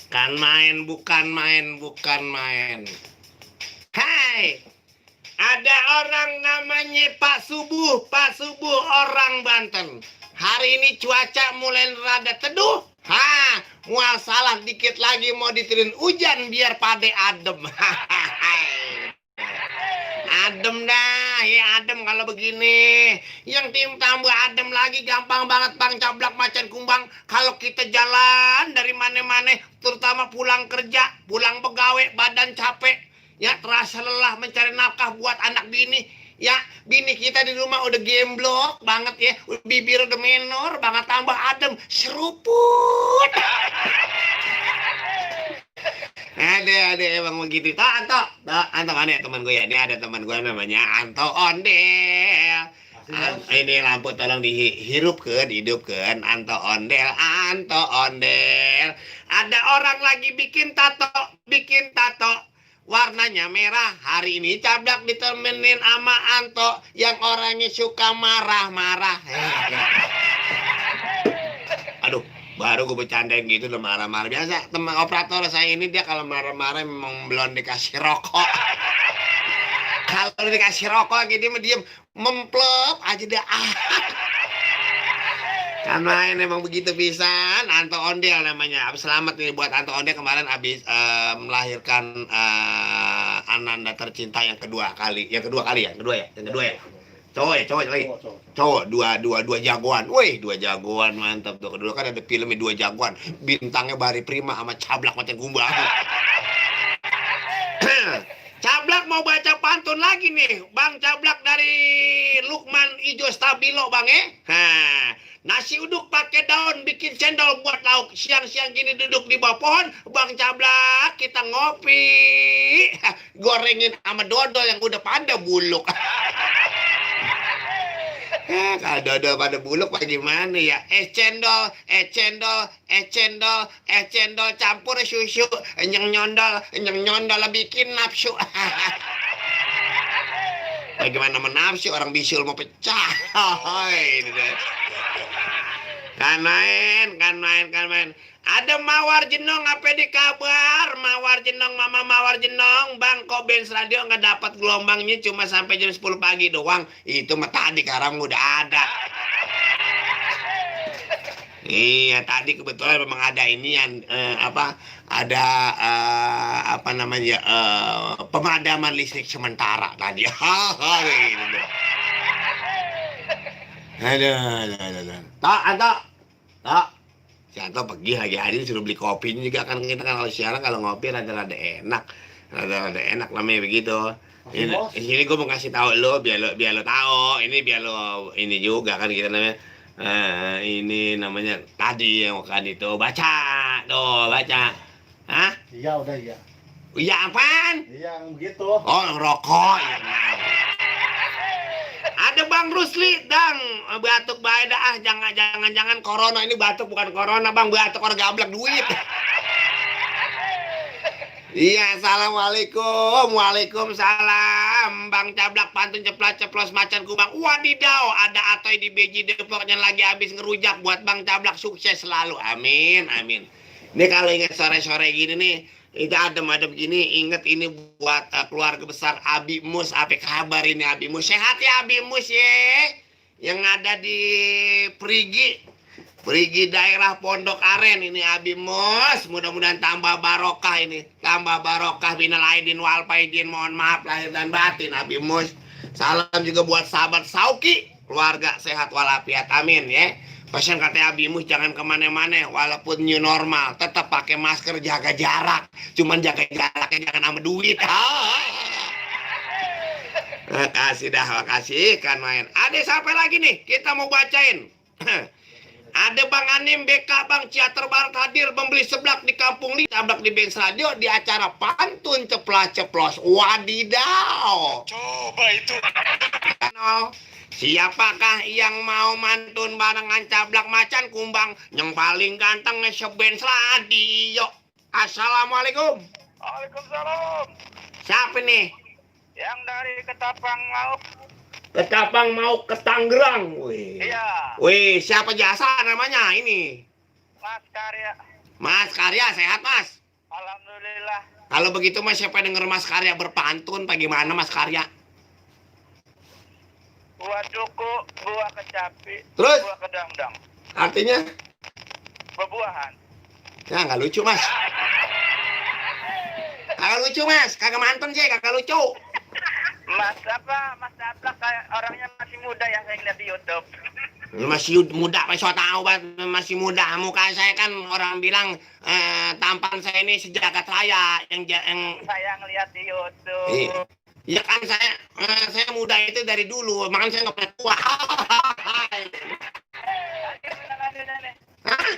Bukan main, bukan main, bukan main. Hai, ada orang namanya Pak Subuh orang Banten. Hari ini cuaca mulai rada teduh. Mual salah dikit lagi mau diturunin hujan biar pade adem. Adem dah, ya adem kalau begini. Yang tim tambah adem lagi gampang banget Bang Cablak Macan Kumbang. Kalau kita jalan dari mana-mana, terutama pulang kerja, pulang pegawai, badan capek, ya terasa lelah mencari nafkah buat anak bini. Ya, bini kita di rumah udah gemblok banget ya, bibir udah menor banget, tambah adem, seruput. Ada emang begitu. Anto kan ya teman gue ya. Ini ada teman gue namanya Anto Ondel. Ini lampu tolong dihidupkan, Anto Ondel, Anto Ondel. Ada orang lagi bikin tato. Warnanya merah. Hari ini Cablak ditemenin sama Anto yang orangnya suka marah-marah. Aduh, baru gue bercandain gitu udah marah-marah. Biasa teman operator saya ini dia kalau marah-marah memang belum dikasih rokok. Kalau dikasih rokok gitu dia diem memplop aja dah. Karena ini emang begitu pisan. Anto Ondel namanya. Selamat nih buat Anto Ondel kemarin habis melahirkan Ananda tercinta yang kedua kali ya. Cowok lagi. Cowok dua jagoan. Wih, dua jagoan mantap tuh. Kedua kan ada filmnya dua jagoan. Bintangnya Bari Prima sama Cablak Macan Kumbang. Cablak mau baca pantun lagi nih. Bang Cablak dari Lukman Ijo Stabilo, Bang nasi uduk pakai daun bikin cendol buat lauk. Siang-siang gini duduk di bawah pohon, Bang Cablak kita ngopi. Gorengin sama dodol yang udah pada buluk. Kalau dodol pada buluk apa gimana ya? Cendol campur susu, nyondol bikin nafsu. Bagaimana menafsu orang bisul mau pecah. Kan main. Ada Mawar Jenong apa di kabar? Mawar Jenong, Mama Mawar Jenong, Bang kok Benz Radio nggak dapat gelombangnya cuma sampai jam 10 pagi doang. Itu mah tadi sekarang udah ada. Iya, tadi kebetulan memang ada ini yang pemadaman listrik sementara tadi. Aduh. Tak. Si Anto pergi hari-hari suruh beli kopinya juga kan kita kan kalau siaran kalau ngopi rada-rada enak. Rada-rada enak namanya begitu. Ini gue mau kasih tahu lo biar lo tahu. Ini biar lo ini juga kan kita namanya. Ini namanya tadi yang kan itu baca. Hah? Iya udah iya. Iya apaan? Iya yang begitu. Oh rokok ya. Ada Bang Rusli, batuk bae dah jangan corona ini batuk bukan corona Bang, batuk orang gablak duit. Iya, assalamualaikum, waalaikumsalam, Bang Cablak pantun ceplos Macan Kumbang. Wadidaw, ada Atoy di Beji Depoknya lagi habis ngerujak buat Bang Cablak sukses selalu, amin. Ini kalau ingat sore-sore gini nih. Itu adem-adem gini, inget ini buat keluarga besar Abi Mus. Apa kabar ini Abi Mus? Sehat ya Abi Mus ya? Yang ada di Perigi daerah Pondok Aren ini Abi Mus. Mudah-mudahan tambah barokah ini. Tambah barokah binal aidin wal faidin. Mohon maaf lahir dan batin Abi Mus. Salam juga buat sahabat Sauki. Keluarga sehat walafiat amin ya. Pesan kata Abi Mus jangan kemana-mana walaupun new normal tetap pakai masker jaga jarak, cuman jaga jaraknya jangan sama duit. Makasih kan main. Ada siapa lagi nih kita mau bacain. Ada Bang Anim BK Bang Ciater Barat hadir membeli seblak di Kampung Li, Cablak di Benz Radio di acara pantun ceplos. Wadidaw. Coba itu. Siapakah yang mau mantun barengan Cablak Macan Kumbang yang paling ganteng se-Benz Radio? Assalamualaikum. Waalaikumsalam. Siapa nih? Yang dari Ketapang mau ke Tangerang. Iya. Wih, siapa jasa namanya ini? Mas Karya. Mas Karya sehat Mas? Alhamdulillah. Kalau begitu Mas, siapa denger Mas Karya berpantun, bagaimana Mas Karya? Gua cuku, gua kecapi, Terus? gua kedangdang. Artinya? Bebuahan. Ya nggak lucu Mas. Kagak lucu Mas, kagak mantun sih, kagak lucu. Mas Dablak kayak orangnya masih muda yang saya lihat di YouTube. Masih muda, Pak, so tahu banget masih muda. Muka saya kan orang bilang tampan saya ini sejagat raya yang Saya ngelihat di YouTube. iya kan saya muda itu dari dulu, makanya saya nggak pernah tua. Hah?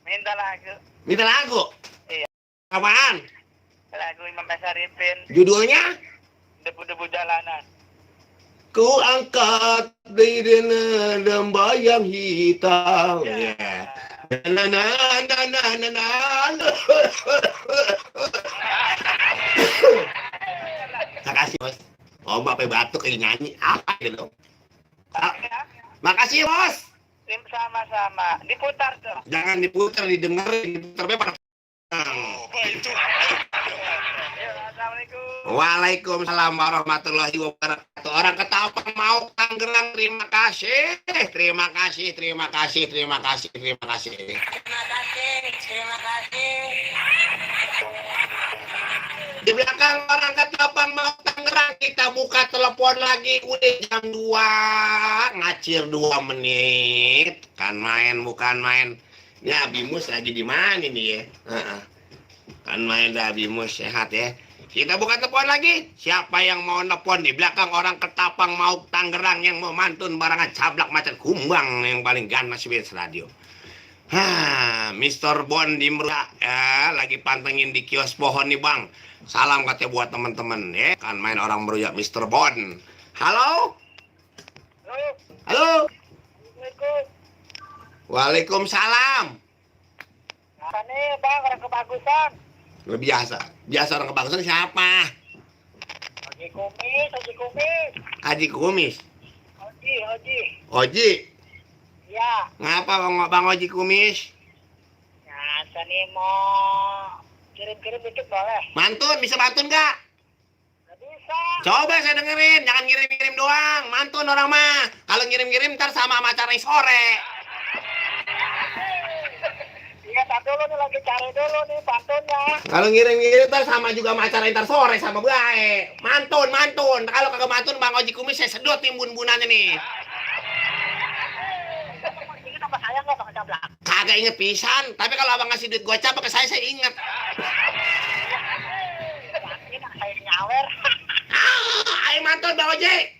Minta lagu. Minta lagu? Iya. Apaan? Lagu Imam Besaripin. Judulnya? Debu-debu jalanan. Ku angkat diri dan bayang hitam. Ya. Na na na na na na. Makasih Bos. Oh bapak batuk kayak nyanyi apa gitu. Makasih Bos. Tim sama-sama. Diputar tuh. Jangan diputar, didengerin, diputar bebas. Itu. Assalamualaikum. Waalaikumsalam warahmatullahi wabarakatuh. Orang Ketapang mau Tangerang, terima kasih. Terima kasih, terima kasih, terima kasih, terima kasih. Terima kasih. Di belakang orang Ketapang mau Tangerang, kita buka telepon lagi. Udah jam 2, ngacir 2 menit. Kan main, bukan main. Ya, Bimus lagi di mana nih ya? Kan main dah Bimus, sehat ya. Kita buka telepon lagi. Siapa yang mau telepon di belakang orang Ketapang mau Tangerang yang mau mantun barangan cablak macan kumbang yang paling ganas di radio. Mr. Bon di Meruya lagi pantengin di kios pohon nih Bang. Salam katanya buat teman-teman ya. Kan main orang Meruya Mr. Bon. Halo? Halo. Halo? Assalamualaikum. Waalaikumsalam. Apa nih Bang, orang kebagusan? Biasa orang kebagusan siapa? Haji Kumis. Haji Kumis. Haji. Oji. Ya. Ngapa Bang Oji Kumis? Nah, nih mau kirim-kirim dikit boleh? Mantun, bisa mantun nggak? Nggak bisa. Coba saya dengerin, jangan ngirim-ngirim doang. Mantun orang mah. Kalau ngirim-ngirim ntar sama acara sore. Iya, tar dulu nih lagi cari dulu nih pantunnya. Kalau ngirim-ngirim ntar sama juga sama acara ntar sore sama bae. Mantun. Kalau kagak mantun Bang Oji Kumis saya sedot nih bun-bunannya nih. Ini nama saya nggak Bang Cablak? Kagak inget pisan, tapi kalau abang ngasih duit gocap ke saya inget. Ini saya nyawer. Ayo mantun Bang Oji.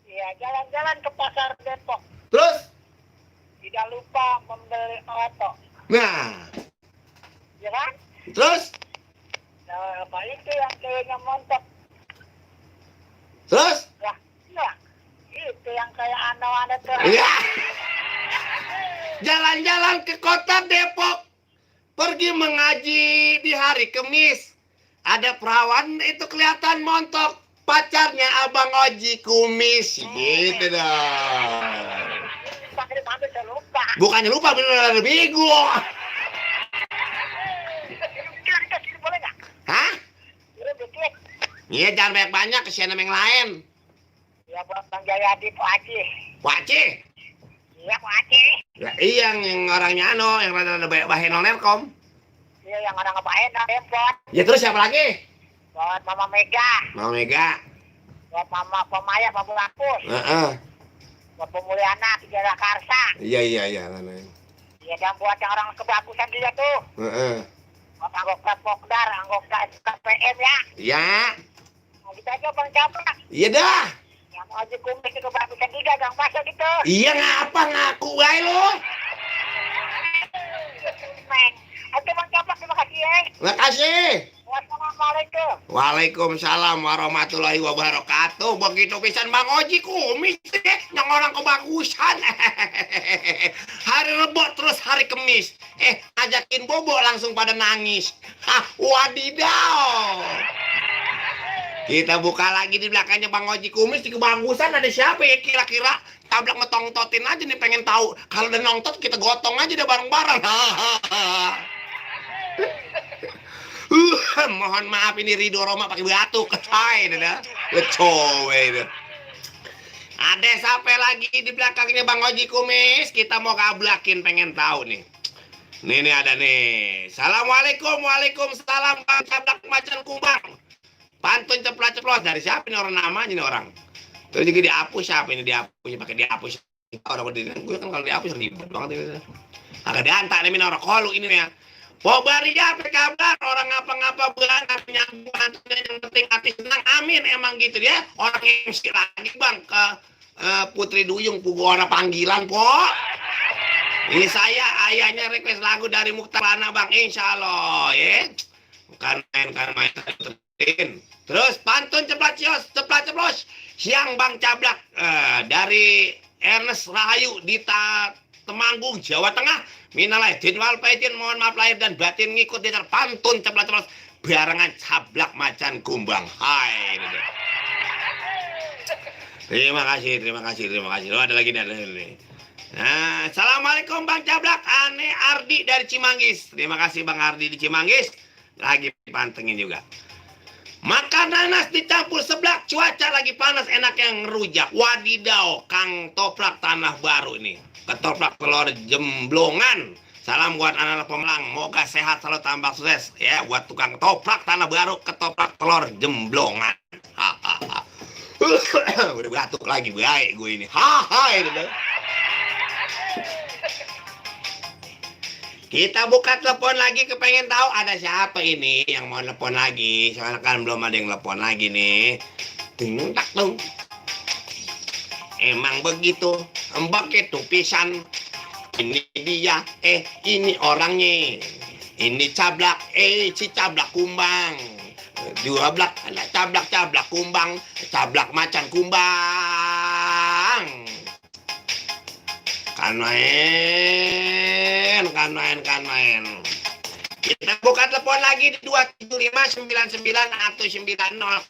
Iya, jalan-jalan ke pasar Depok. Terus? Tidak lupa membeli oto. Nah, Ya kan? terus? Nah, apa itu yang kayaknya montok? Terus? Ya, iya. Itu yang kayak anda tuh. Iya. Jalan-jalan ke kota Depok. Pergi mengaji di hari Kamis. Ada perawan itu kelihatan montok. Pacarnya Abang Oji Kumis. Gitu dong. Pakai sampai saya lupa. Bukannya lupa, bener-bener bego. Kira dikasih boleh nggak? Hah? Kira dikit. Iya, jangan banyak-banyak, kesian sama yang lain. Ya buat Bang Jayadi Pak Haji. Waci. Iya Pak Haji. Ya, iya yang orangnya yang rada-rada bahenol nerkom. Iya yang orang ngebahin Depok. Ya terus siapa lagi? Buat Mama Mega. Mau Mega. Buat Mama Pemaya Pak Bulapus. Heeh. Buat Pemuliana Tiga Karsa. Iya. Iya dan buat yang orang kebagusan dia tuh. Heeh. Buat anggota Pokdar, anggota KPM ya. Ya. Nah, gitu aja Bang Cablak. Iya dah. Yang Haji Kumis itu kebagusan juga Gang Pasar gitu. Iya ngapa ngaku bae lu? Neng. Oke Bang Cablak, terima kasih ya. Makasih. Wassalamualaikum. Waalaikumsalam warahmatullahi wabarakatuh. Begitu pisan Bang Oji Kumis yang orang kebagusan. Hari Rebo terus hari Kemis. Ajakin bobo langsung pada nangis. Wadidaw. Kita buka lagi di belakangnya Bang Oji Kumis di kebagusan ada siapa ya kira-kira? Tablak ngetong-totin aja nih pengen tahu. Kalau udah nongtot kita gotong aja deh bareng-bareng. Mohon maaf ini Ridho Roma pakai batuk. Hai, dah. Lecowe itu. Ada siapa lagi di belakangnya Bang Oji Kumis? Kita mau kablakin, pengen tahu nih. Nih ada nih. Assalamualaikum, waalaikumsalam Bang Cablak Macan Kumbang. Pantun ceplos-ceplos dari siapa nih orang namanya nih orang? Terus juga dihapus siapa ini dihapus pakai dihapus. Orang berdiri gue kan kalau dihapus ribet banget ini. Agak diantar nih orang kolu ini ya. Pobari apa kabar orang ngapa-ngapa banget nyambung hantunya yang penting hati senang amin emang gitu ya orang yang lagi Bang ke Putri Duyung Pugona panggilan po. Ini saya ayahnya request lagu dari Muktarana Bang insya Allah ya. Bukan main terus pantun ceplos siang Bang Cablak dari Ernest Rahayu di Temanggung Jawa Tengah. Minal aidin wal faizin, mohon maaf lahir dan batin ngikut di pantun ceplos barengan Cablak Macan Kumbang. Hai. Terima kasih. Oh, ada lagi nih. Nah, assalamualaikum Bang Cablak, Ane Ardi dari Cimanggis. Terima kasih Bang Ardi di Cimanggis. Lagi pantengin juga. Makan nanas dicampur seblak, cuaca lagi panas enak yang rujak. Wadidaw, Kang Toprak Tanah Baru ini. Ketoprak telur jemblongan. Salam buat anak-anak pemelang. Moga sehat selalu tambah sukses. Ya, buat tukang ketoprak Tanah Baru, ketoprak telur jemblongan. Hahaha. Udah batuk lagi, baik gue ini. Hahaha. Kita buka telepon lagi, kepengen tahu ada siapa ini yang mau telepon lagi. Soalnya kan belum ada yang telepon lagi nih. Ting tak tung. Emang begitu, embak itu pisan. Ini dia, ini orangnya. Ini Cablak, si Cablak Kumbang. Dua blak, Cablak Kumbang, Cablak Macan Kumbang. Kan main. Kita buka telepon lagi di 27599 atau 90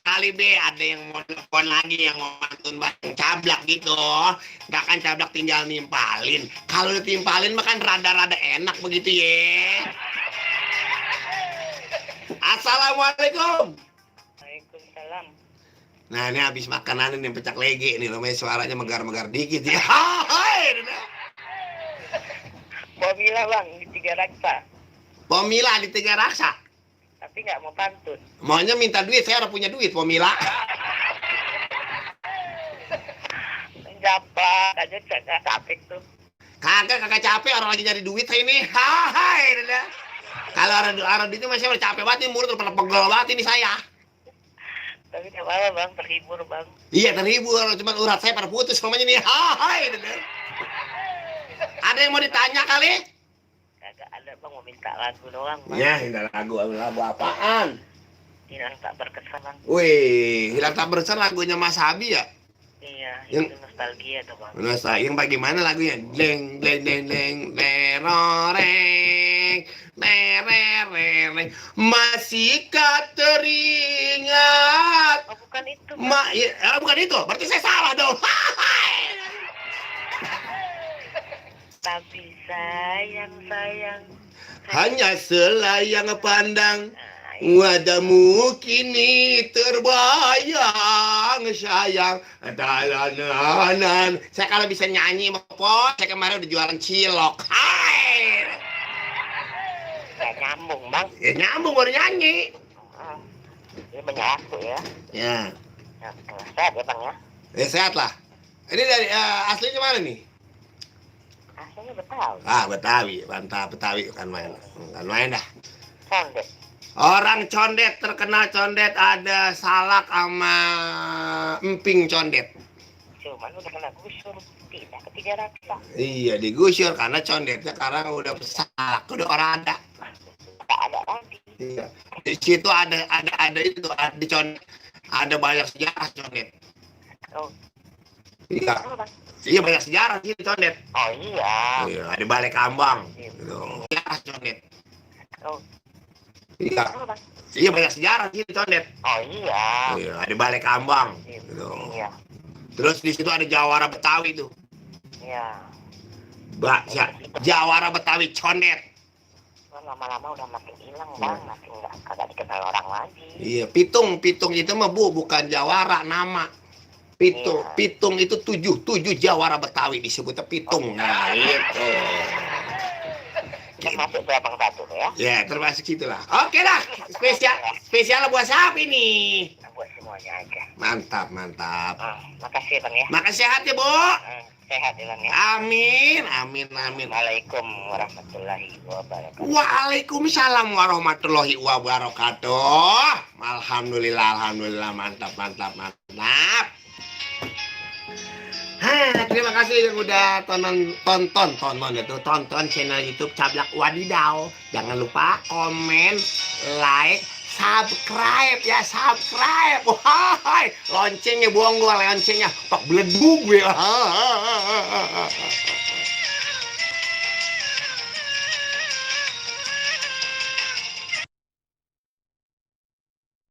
kali B. Ada yang mau telepon lagi yang mau pantun Bang Cablak gitu. Nggak kan Cablak tinggal nimpalin. Kalau ditimpalin makan rada-rada enak begitu ya. Assalamualaikum. Waalaikumsalam. Nah ini habis makanan ini pecak lege nih. Namanya suaranya megar-megar dikit ya. Hai. Pomila Bang di Tiga Raksa. Pomila di Tiga Raksa. Tapi nggak mau pantun. Maunya minta duit, saya udah punya duit Pomila. Japlak aja nggak capek tuh. Kagak capek orang lagi nyari duit ini. Hai. Kalau orang itu masih udah capek banget nih, mulut udah pegel banget ini saya. Tapi nggak apa-apa Bang, terhibur Bang. Iya terhibur, cuma urat saya pada putus namanya nih. Hai. Ada yang mau ditanya kali? Kagak ada Bang, mau minta lagu doang Bang. Ya, minta lagu apaan? Hilang tak berkesan Bang. Wih, hilang tak berkesan lagunya Mas Habi ya? Iya, Yang- itu nostalgia tuh Bang. Yang bagaimana lagunya? Deng, teroreng, terereng. Masihkah teringat? Oh bukan itu Bang. Bukan itu, berarti saya salah dong. Tapi sayang. Hanya selayang pandang. Wajahmu kini terbayang sayang dalanan. Saya kalau bisa nyanyi po, saya kemarin udah jualan cilok. Hai. Nggak nyambung Bang. Ya nyambung baru nyanyi. Ini banyak aku ya. Ya. Ya, sehat ya Bang ya. Sehat lah. Ini dari aslinya mana nih? Aslinya Betawi. Betawi, mantap Betawi kan main dah. Condet. Orang condet terkenal condet ada Salak sama Emping condet. Cuman udah kena gusur, tidak ke Tiga Raksa. Iya digusur karena condetnya sekarang udah Salak udah orang ada. Tak ada lagi. Iya. Di situ ada itu ada condet. Ada banyak sejarah condet. Oh, Iya. apa Bang? Iya banyak sejarah sih condet. Oh iya. Iya, ada Balai Kambang. Iya. Gitu. Sejarah condet. Oh, Iya. apa Bang? Iya banyak sejarah sih condet. Oh iya. Iya, ada Balai Kambang. Gitu. Iya. Terus di situ ada Jawara Betawi tuh. Iya. Jawara Betawi condet. Bang lama-lama udah makin hilang bang, makin nggak kagak dikenal orang lagi. Iya, Pitung itu mah Bu, bukan jawara nama. Pitung itu 7 jawara Betawi disebutnya Pitung. Nah, itu. Termasuk berapa batu ya? Ya, termasuk itulah. Oke lah, spesial buat siapa ini? Buat semuanya aja. Mantap. Makasih bang ya. Makasih sehat ya, Bu. Sehat ya bang ya. Amin. Assalamualaikum warahmatullahi wabarakatuh. Waalaikumsalam warahmatullahi wabarakatuh. Alhamdulillah, mantap. Terima kasih yang udah tonton channel YouTube Cablak Wadidaw. Jangan lupa komen, like, subscribe ya, Wah, loncengnya buang gua, loncengnya tak beledug gue.